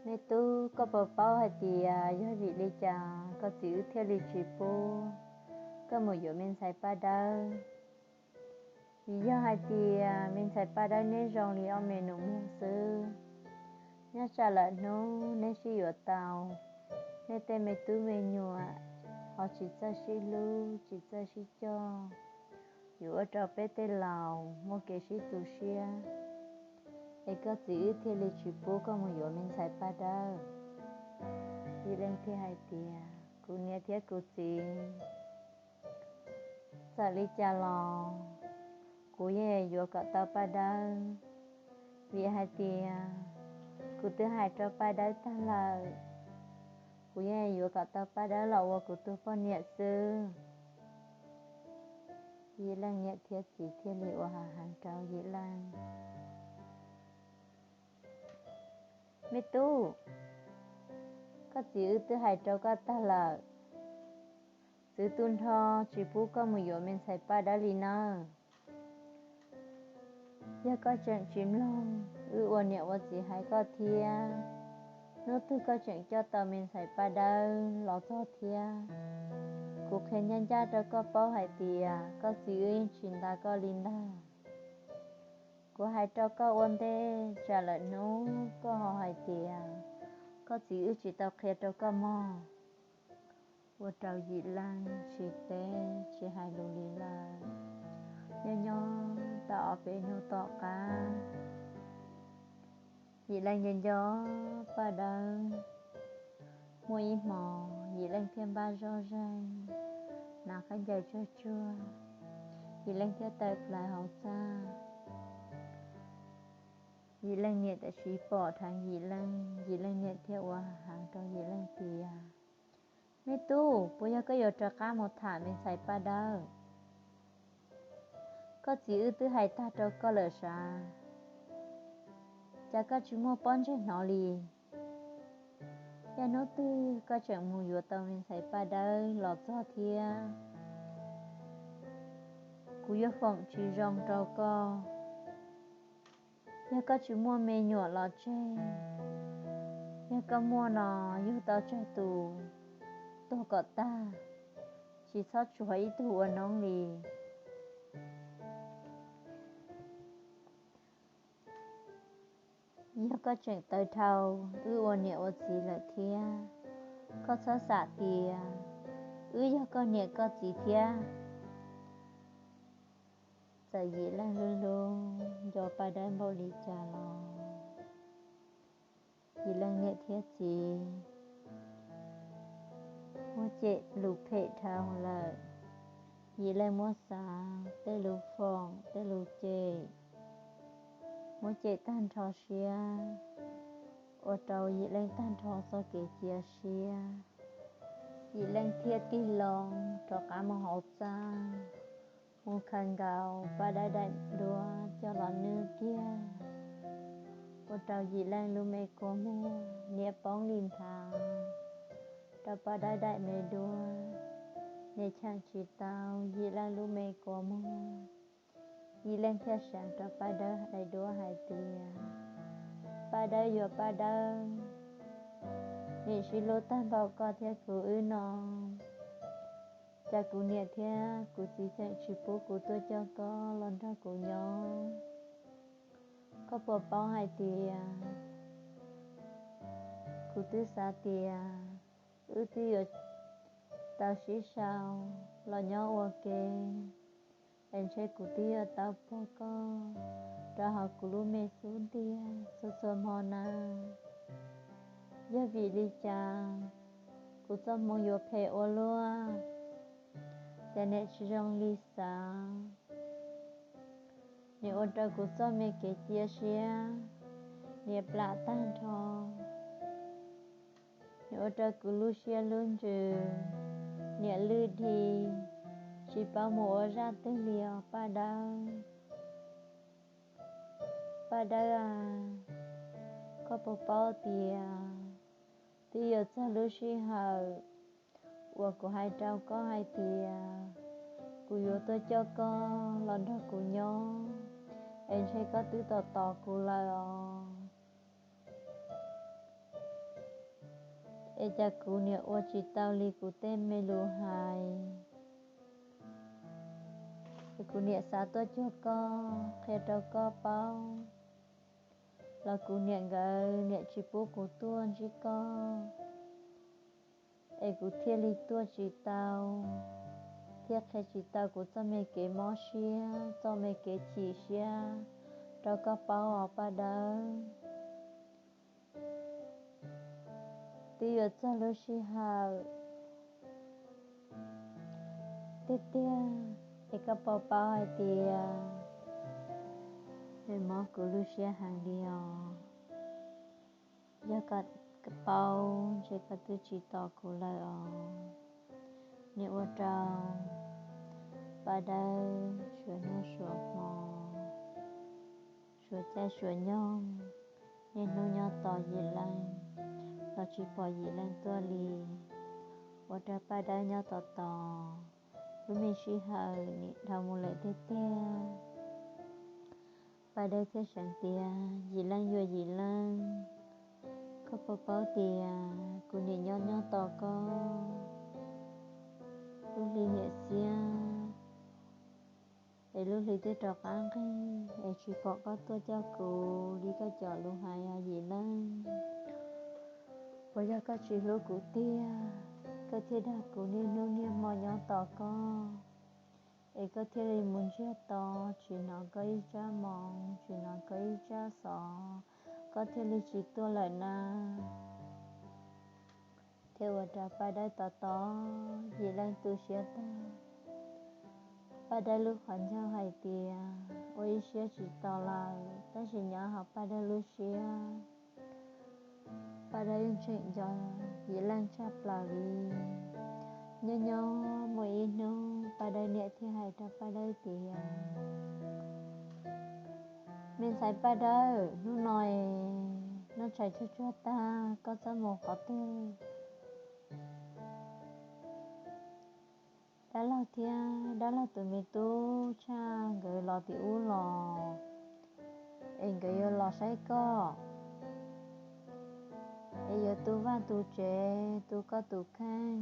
Me tub, koj puas paub hais tias yog vim li cas koj txiv wb thiaj li tsis pub koj mus yuav me ntxhais Paj Dawb? Vim yog hais tias me ntxhais Paj Dawb neb zoo li ob me nus muag xwb. Nyob tsam lawm hnub neb sib yuav tau, neb tej me tub me nyuam ho tsis txawj sib hlub tsis txawj sib coj, yuav ua rau peb tej laus muaj kev sib tu siab, es koj txiv wb thiaj li tsis pub koj mus yuav me ntxhais Paj Dawb. Yim Leej thiaj hais tias, kuv niam thiab kuv txiv, txawm li cas los kuv yeej yuav kom tau Paj Dawb, vim hais tias kuv twb hais rau Paj Dawb tag lawm. Kuv yeej yuav kom tau Paj Dawb los ua kuv tus poj niam xwb. Yim Leej niam thiab txiv thiaj li ua hav heev rau Yim Leej. Me tub, koj txiv wb twb hais rau koj tag lawm, txwv tu nrho tsis pub koj mus yuav me ntxhais Paj Dawb li nawb. Yog koj tseem tsis mloog wb ua niam ua txiv hais koj thiab, hnub twg koj tseem coj tau me ntxhais Paj Dawb los txog thiab, kuv qhia ncaj ncaj rau koj paub hais tias koj txiv wb yeej tsis nta koj li ntag. Kuv hais rau koj ua ntej, tsam lawm hnub koj ho hais tias koj txiv wb tsis tau qhia rau koj mog. Ua rau Yim Leej tsis teb tsis hais lus li lawm. Nyob nyob tau ob peb hnub tom qab, Yim Leej nco nco Paj Dawb. Muaj ib hmos Yim Leej thiaj npaj zoj zeeg, hnav khaub ncaws tsuag tsuag, Yim Leej thiaj tawm plaws hauv txaj. Yim Leej niam tam sim pom dheev Yim Leej, Yim Leej niam thiaj ua hav heev rau Yim Leej tias, me tub, puas yog koj yuav rov qab mus tham me ntxhais Paj Dawb? Koj txiv wb twb hais tag rau koj lawm sav, cas koj tsis muaj pob ntseg hnov li? Yog hnub twg koj tseem mus yuav tau me ntxhais Paj Dawb los txog thiab, kuv yuav foom tsis zoo rau koj. Yog koj tsis muaj me nyuam los tseg, yog koj muaj no yug tau tsawg tus tuag kom tag, tsis txhob tsuas ib tug ua noob li. Yog koj tseem tawv dhau wb ua niam ua txiv lawm thiab, koj txhob xam tias wb yog koj niam koj txiv thiab. Txawm Yim Leej hlub hlub nco Paj Dawb npaum li cas los Yim Leej niam thiab txiv muab cem lus phem dhau lawm. Yim Leej muab xav tej lus foom tej lus cem, muab cem tag nrho siab, ua rau Yim Leej tag nrho txoj kev cia siab. Yim Leej thiaj tig loo rov qab mus hauv txaj, mus khaws nkaus Paj Dawb daim duab coj los nwj kiag, ua rau Yim Leej lub me kua muag niam poob li nthav rau Paj Dawb daim me duab, niam cheem tsis tau Yim Leej lub me kua muag. Yim Leej thiaj seev rau Paj Dawb daim duab hais tias, Paj Dawb yuav Paj Dawb, nim sib hlub tag npaum koj thiab kuv wb no, cas kuv niam thiab kuv txiv tseem tsis pub kuv tuaj coj koj los nrog kuv nyob? Koj puas paub hais tias kuv twb xav tias wb twb yuav tau sib sau los nyob ua ke, es ntshe kuv twb yuav tau puag koj rau hauv kuv lub me xub ntiag txhua txhua hmo na. Yog vim li cas kuv txoj hmoo yuav phem ua luaj, cas niam tsis zoo li xav? Niam ua rau kuv txoj me kev cia siab niam plam tag nrho, niam ua rau kuv lub siab lub ntsws niam lwj dhi, tsis paub mus ua zaj twg li os Paj Dawb. Paj Dawb a, koj puas paub tias twb yuav txog lub sij hawm uas kuv hais rau koj hais tias kuv yuav tuaj coj koj los nrog kuv nyob, es ntshe koj twb tos tos kuv lawm os. es cas kuv niam ua tsis tau li kuv tej me lus hais. Es kuv niam xav tuaj cuag koj qhia rau koj paub, los kuv niam nkawd niam tsis pub kuv tuaj ntsib koj, es kuv thiaj li tuaj tsis tau, thiaj qhia tsis tau kuv txoj me kev mob siab, txoj me kev chim siab rau koj paub os Paj Dawb. Twb yuav txog lub sij hawm tiag tiag, es koj puas paub hais tias nws mob kuv lub siab heev li os. Yog koj paub ntshe koj twb tsis tos kuv lawm os. Niam ua rau Paj Dawb suav hnub suav hmo, suav caij suav nyoog, niaj hnub nyob tos Yim Leej los tsis pom Yim Leej tuaj li. Ua rau Paj Dawb nyob tos tos, lub me sij hawm nim dhau mus lawm tiag tiag. Paj Dawb thiaj seev tias, Yim Leej yuav Yim Leej, koj puas paub tias kuv niam nyob nyob tos koj lub hli niam xiab, es lub hli twb rov qab nqig es tsis pom koj tuaj coj kuv li koj cov lus hais os Yim Leej. Puas yog koj tsis hlub kuv tiag, koj thiaj dag kuv niaj hnub niaj hmo nyob tos koj, es koj thiaj li mus ntsiag to, tsis hnov koj ib tsab moo, tsis hnov koj ib tsab xov, koj thiaj li tsis tuaj lawm na? Thiaj ua rau Paj Dawb tos tos, Yim Leej tu siab tag. Paj Dawb lub qhov ncauj hais tias ua ib siab tsis tos lawm, tab sis nyob hauv Paj Dawb lub siab, Paj Dawb yeej tseem nco Yim Leej tshaj plaws li. Nyob nyob muaj ib hnub Paj Dawb niam thiaj hais rau Paj Dawb tias, Me ntxhais Paj Dawb, hnub no es noj tshais tsuag tsuag tag koj txhob mus qhov twg. Dab laug thiab dab laug tus me tub Tshaj nkawd los tim ub los, es nkawd yuav los saib koj, es yuav tu vaj tu tsev, tu koj tus kheej,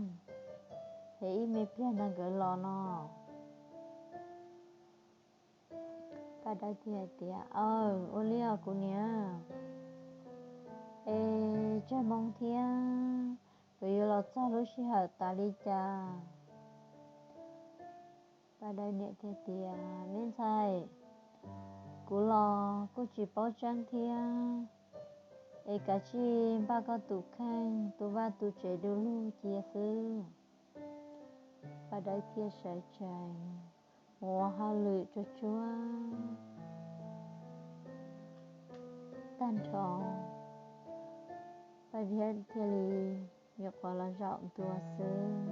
es ib me pliag no nkawd los no. Paj Dawb thiaj hais tias, Aw, ua li os kuv niam, es tsawg moo thiab, kuv yuav los txog lub sij hawm tas li cas? Paj Dawb niam thiaj tias, Me ntxhais, kuv los kuj tsis paub tseeb thiab, es kav tsij npaj koj tus kheej, tu vaj tu tsev du lug cia xwb. Paj Dawb thiaj sawv tsees mus ua hauj lwm tsuag tsuag. Tag nrho, Paj Dawb thiaj li nyuam qhuav los zaum ntua xwb,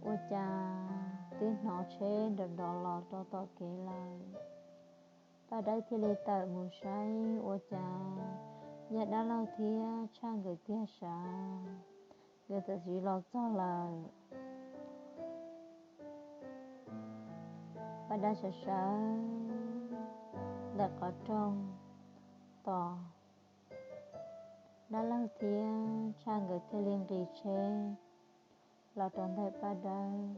ua cas twb hnov tsheb nrov nrov los rau tom kev lawm. Paj Dawb thiaj li tawm mus saib, ua cas yog dab laug thiab Tshaj nkawd tiag sav, nkawd txawm tsiv los txog lawm. Paj Dawb sawv sawv ntawm qhov rooj tos, dab laug thiab Tshaj nkawd thiaj li nqis tsheb los rau ntawm Paj Dawb.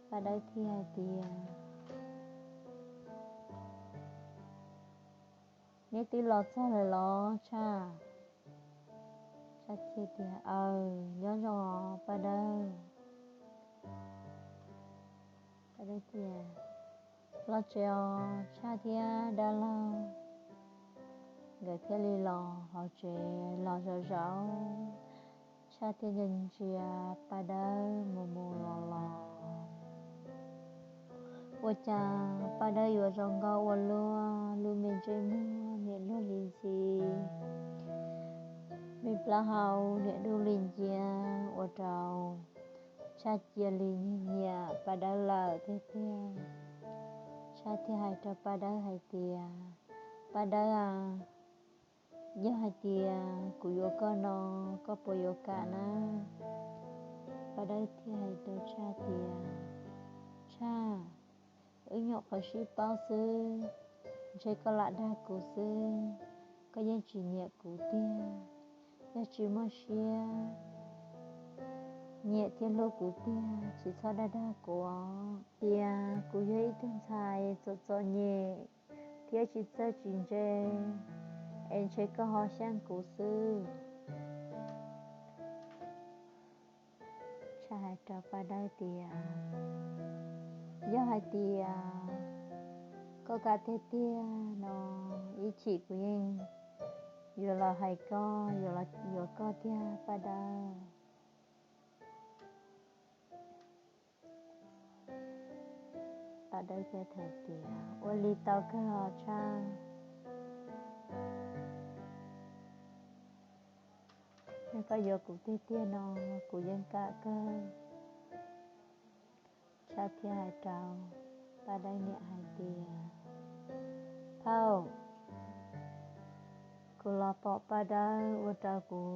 Paj Dawb thiaj hais tias, Neb twb los txog lawm los Tshaj? Tshaj thiaj tias, Aw, nyob zoo Paj Dawb. Paj Dawb tias, Los tsev os Tshaj thiab dab laug. Nkawd thiaj li los hauv tsev los zaum zaum, Tshaj thiaj ntsia ntsia Paj Dawb mus mus los los. Ua cas Paj Dawb yuav zoo nkauj ua luaj, lub me ntsej muag niam luag li ntxhi, me plaub hau niam dub li ncia, ua rau Tshaj cia li nyiam nyiam Paj Dawb lawm tiag tiag. Tshaj thiaj hais rau Paj Dawb hais tias, Paj Dawb a, yog hais tias kuv yuav koj no, koj puas yuav kam na? Paj Dawb thiaj hais rau Tshaj tias, Tshaj, wb nyuam qhuav sib paub xwb, ntshe koj lam dag kuv xwb, koj yeej tsis nyiam kuv tiag. Yog tsis muaj siab, nyiam thiab hlub kuv tiag, tsis txhob dag dag kuv os. Tias kuv yog ib tug ntxhais txom txom nyem thiab tsis txawj tsis ntse, es ntshe koj ho xyeej kuv xwb. Tshaj hais rau Paj Dawb tias, yog hais tias koj kam tiag tiag no, ib chim kuv yeej yuav los hais koj, yuav los yuav koj tiag Paj Dawb. Paj Dawb thiaj hais tias, ua li tau kawg os Tshaj. Yog koj yuav kuv tiag tiag no, kuv yeej kam kawg. Tshaj thiaj hais rau Paj Dawb niam hais tias, phauj, kuv los pom Paj Dawb ua rau kuv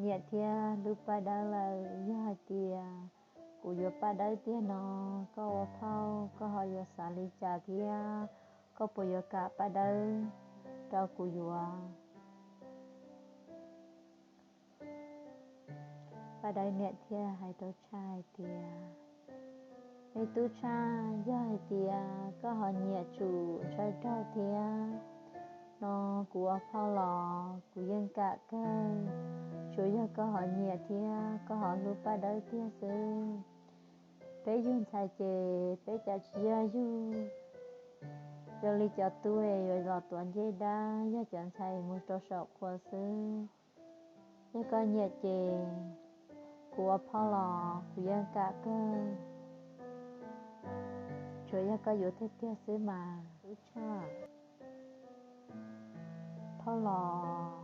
nyiam thiab hlub Paj Dawb lawm. Yog hais tias kuv yuav Paj Dawb tiag no, koj ua phauj koj ho yuav xav li cas thiab? Koj puas yuav kam Paj Dawb rau kuv yuav? Paj Dawb niam thiaj hais rau Tshaj hais tias, me tub Tshaj, yog hais tias koj ho nyiam tsum ntshaw raug thiab no, kuv ua phauj los kuv yeej kam kawg. Tsuas yog koj ho nyiam thiab koj ho hlub Paj Dawb tiag xwb. Peb yug ntxhais ces peb cas tsis yog yug zoo li cov tub es yuav los tuav ncej dab, yog cov ntxhais mus rau saum qhua xwb. Yog koj nyiam ces kuv ua phauj los kuv yeej kam kawg. Tsuas yog koj yuav tiag tiag xwb mas tub Tshaj. Phauj los,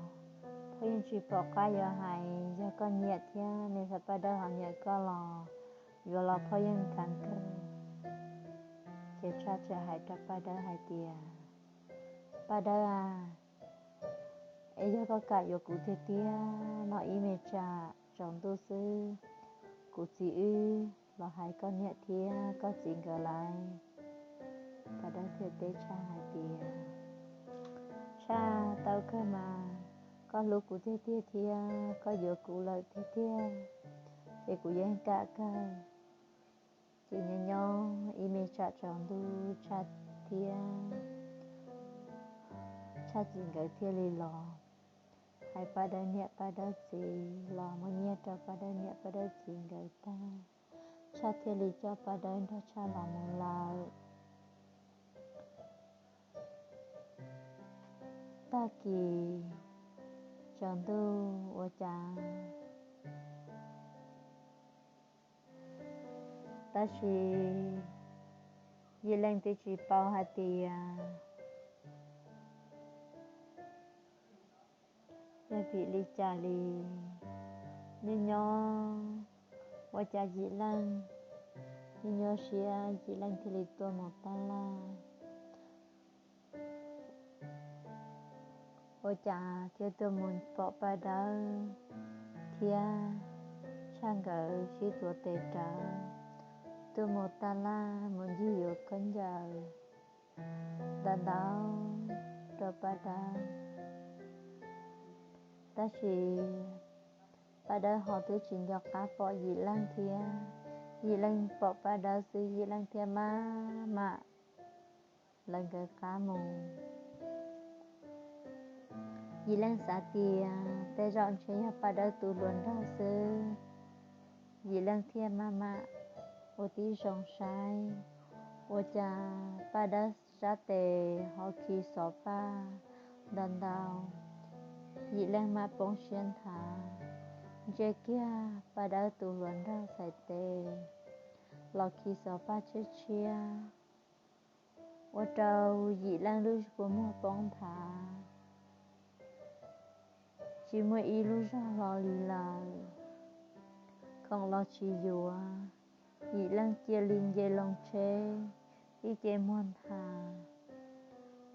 phauj yeej tsis pom qab yuav hais, yog koj nyiam thiab me ntxhais Paj Dawb ho nyiam koj los yuav los phauj yeej kam kawg. Ces Tshaj thiaj hais rau Paj Dawb hais tias, Paj Dawb a, es yog koj kam yuav kuv tiag tiag no, ib me tsam tsaus ntuj xwb, kuv txiv wb los hais koj niam thiab koj txiv nkawd lawm. Paj Dawb thiaj teb Tshaj hais tias, Tshaj, tau kawg mas, koj hlub kuv tiag tiag thiab koj yuav kuv lawm tiag tiag, ces kuv yeej kam kawg. Ces nyob nyob ib me tsam tsaus ntuj Tshaj thiab Tshaj txiv nkawd thiaj li los hais Paj Dawb niam Paj Dawb txiv, los muab nyiaj rau Paj Dawb niam Paj Dawb txiv nkawd tag, Tshaj thiaj li coj Paj Dawb nrog Tshaj los mus lawm. Tag kis tsaus ntuj ua cas, tab sis Yim Leej twb tsis paub hais tias yog vim li cas li. Nyob nyob ua cas Yim Leej nyuaj nyuaj siab, Yim Leej thiaj li tuaj mus tab laj. Ua cas thiaj tuaj mus pom Paj Dawb thiab Tshaj nkawd sib tuav tes rawv, tuaj mus tab laj mus ncig yuav khaub ncaws ntau ntau rau Paj Dawb. Tab sis Paj Dawb ho twb tsis nco qab pom Yim Leej thiab, Yim Leej pom Paj Dawb xwb Yim Leej thiaj maj mam lawv nkawd qab mus. Yim Leej xav tias tej zaum ntshe yog Paj Dawb tus hluas nraug xwb, Yim Leej thiaj maj mam ua tib zoo saib, ua cas Paj Dawb sab tes ho khi xov paj ntau ntau. Yim Leej maj poob siab nthav, ntsia kiag Paj Dawb tus hluas nraug txhais tes los khi xov paj tshiab tshiab, ua rau Yim Leej lub kua muag poob nthav, tsis muaj ib lub zog hlo li lawm. Khoom los tsis yuav, Yim Leej cia li nce loo tsheb, ib ce muag nthav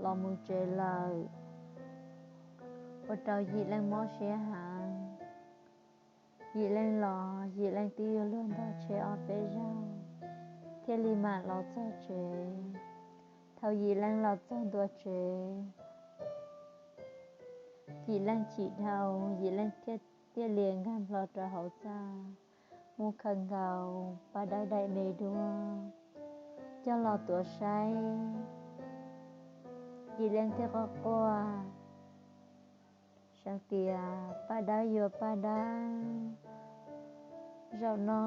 los mus tsev lawm, ua rau Yim Leej mob siab heev. Yim Leej los Yim Leej twb yuav luag ntog tsheb ob peb zaug thiaj li mam los txog tsev. Thaum Yim Leej los txog ntua tsev, Yim Leej chim dhau, Yim Leej thiaj li nkag nplo rau hauv txaj, mus khaws nkaus Paj Dawb daim me duab coj los tuav saib. Yim Leej thiaj quaj quaj, sawv tias, Paj Dawb yuav Paj Dawb, zaum no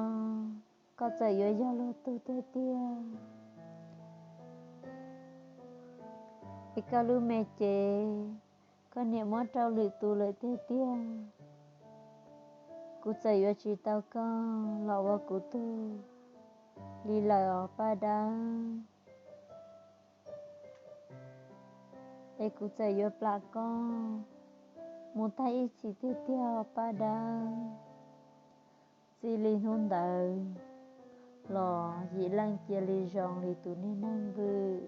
koj txawm yuav yog luag tug tiag tiag, es koj lub me cev koj niam muab rau lwm tus lawm tiag tiag. Kuv txawm yuav tsis tau koj los ua kuv tug li lawm os Paj Dawb. Es kuv txawm yuav plam koj mus tag ib txhis tiag tiag os Paj Dawb. Txij li hnub ntawd los Yim Leej cia li zoo li tus niag neeg vwm,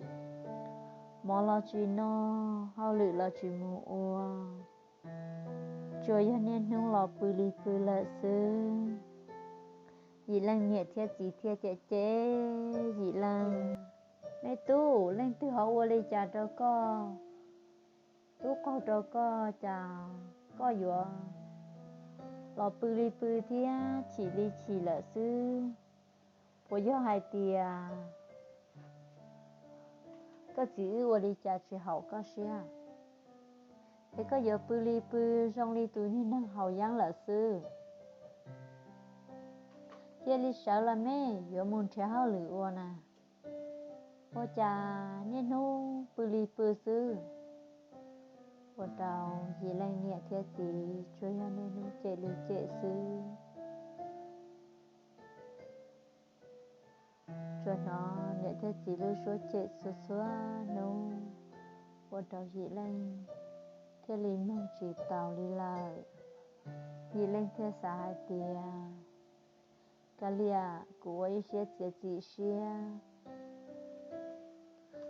mov los tsis noj, hauj lwm los tsis mus ua, tsuas yog niaj hnub los pw li pw lawm xwb. Yim Leej niam thiab txiv thiaj cem cem Yim Leej, Me tub, leej twg ho ua li cas rau koj? Tub qaug rau koj cas koj yuav los pw li pw thiab chim li chim lawm xwb? Puas yog hais tias koj txiv wb ua li cas tsis haum koj siab, es koj yuav pw li pw zoo li tus niag neeg haus yeeb lawm xwb? Cia li sawv los me, yuav mus nrhiav hauj lwm ua na. Ua cas niaj hnub pw li pw xwb? Ua rau Yim Leej niam thiab txiv tsuas yog niaj hnub cem li cem xwb. Tsuas hnov niam thiab txiv lub suab cem txhua txhua hnub, ua rau Yim Leej thiaj li mloog tsis taus li lawm. Yim Leej thiaj xav hais tias, Kav liam, kuv ua ib siab txiav txim siab,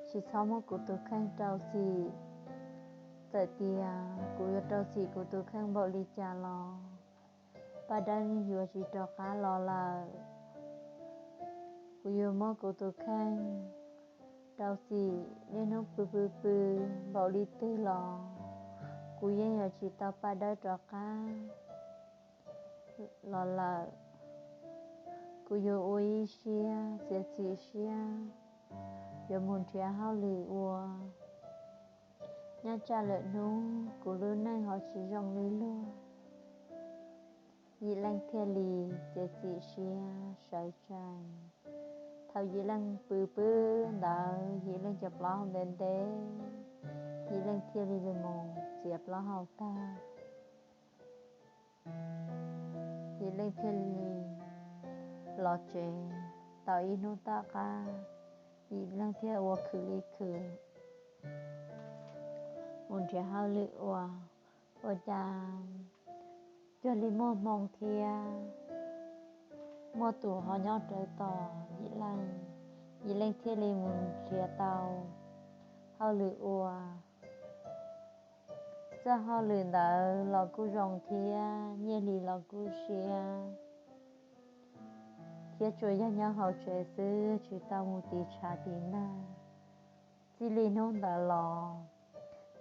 tsis txhob muab kuv tus kheej rau txim. Txawm tias kuv yuav rau txim kuv tus kheej npaum li cas los Paj Dawb yeej yuav tsis rov qab los lawm. Kuv yuav muab kuv tus kheej rau txim niaj hnub pw pw pw npaum li twg los kuv yeej yuav tsis tau Paj Dawb rov qab los lawm. Kuv yuav ua ib siab txiav txim siab, yuav mus nrhiav hauj lwm ua, nyob tsam lwm hnub kuv lub neej ho tsis zoo li luag. Yim Leej thiaj li txiav txim siab sawv tsees. Thaum Yim Leej pw pw ntawd Yim Leej cov plaub hau ntev ntev, Yim Leej thiaj li mus txiav plaub hau tag. Yim Leej thiaj li los tsev. Tau ib hnub tom qab, Yim Leej thiaj ua khwv li khwv mus nrhiav hauj lwm ua, ua cas cuag li muaj hmoo thiab muaj tus ho nyob rawv tos Yim Leej. Yim Leej thiaj li mus nrhiav tau hauj lwm ua. Txoj hauj lwm ntawd los kuj zoo thiab nyiaj hli los kuj siab, thiab tsuas yog nyob hauv tsev xwb tsis tau mus tiv tshav tiv nag. Txij li hnub ntawd los,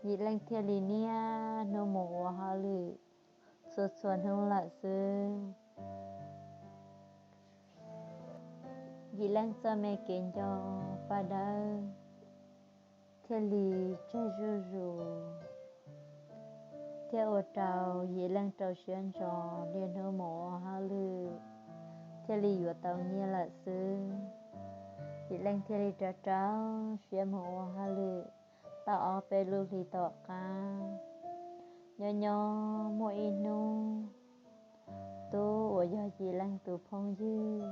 Yim Leej thiaj li niaj hnub mus ua hauj lwm txhua txhua hnub lawm xwb. Yim Leej txoj me kev nco Paj Dawb thiaj li tseg zuj zus, thiaj ua rau Yim Leej rau siab ntso niaj hnub mus ua hauj lwm, thiaj li yuav tau nyiaj lawm xwb. Yim Leej thiaj li rau rau siab mus ua hauj lwm tau ob peb lub hlis tom qab. Nyob nyob muaj ib hnub, Tub uas yog Yim Leej tus phooj ywg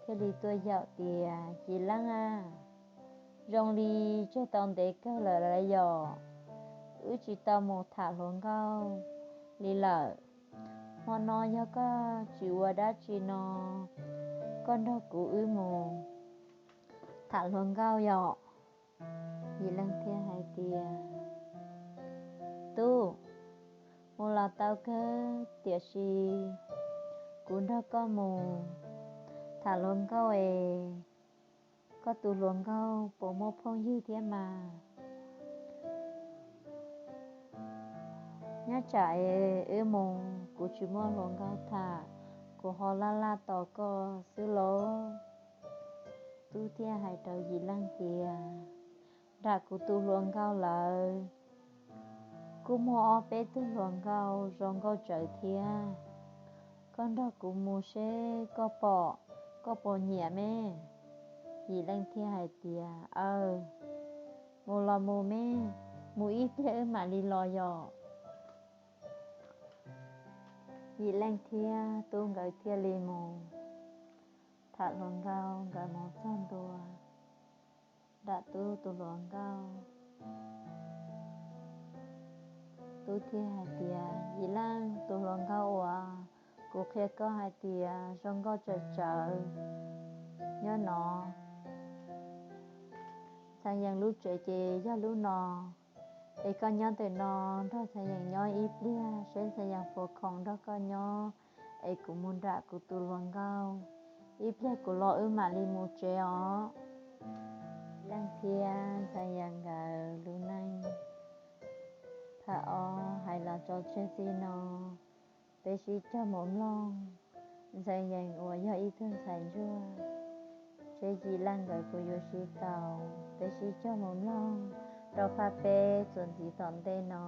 thiaj li tuaj yaum tias, Yim Leej a, zoo li tseg tau ntev kawg lawm lawm yom, wb tsis tau mus tham hluas nkauj li lawm. Hmo no yog koj tsis ua dab tsi no, koj nrog kuv wb mus tham hluas nkauj yom. Yim Leej thiaj hais tias, Tub, mus los tau kawg, tiam sis kuv nrog koj mus tham hluas nkauj es koj tus hluas nkauj puas muaj phooj ywg thiab mas? Nyob tsam es wb mus kuv tsis muaj hluas nkauj tham, kuv ho laj laj tos koj xwb lauj. Tub thiaj hais rau Yim Leej tias, nram kuv tus hluas nkauj lawm, kuj muaj ob peb tug hluas nkauj zoo nkauj tsawv thiab. Koj nrog kuv mus seb koj pom, koj puas nyiam me? Yim Leej thiaj hais tias, aw, mus los mus me, mus ib pliag wb mam li los yom. Yim Leej thiab Tub nkawd thiaj li mus. Thaum hluas nkauj nkawd mus txog ntua nram Tub tus hluas nkauj, Tub thiaj hais tias, Yim Leej, tus hluas nkauj uas kuv qhia koj hais tias zoo nkauj tsawv tsawv nyob no, Ntxhee Yees lub tsev ces yog lub no, es koj nyob ntawm no nrog Ntxhee Yees nyob ib pliag seb Ntxhee Yees puas khoom nrog koj nyob, es kuv mus nram kuv tus hluas nkauj, ib pliag kuv los wb mam li mus tsev os. Leej thiab Ntxhee Yees nkawd lub neej thaum ob hais los tso tseg txij no. Peb sib cog mus mloog Ntxhee Yees uas yog ib tug ntxhais ntsuag, seb Yim Leej nkawd puas yuav sib tau. Peb sib cog mus mloog rau phaj peb txuas ntxiv tom ntej no.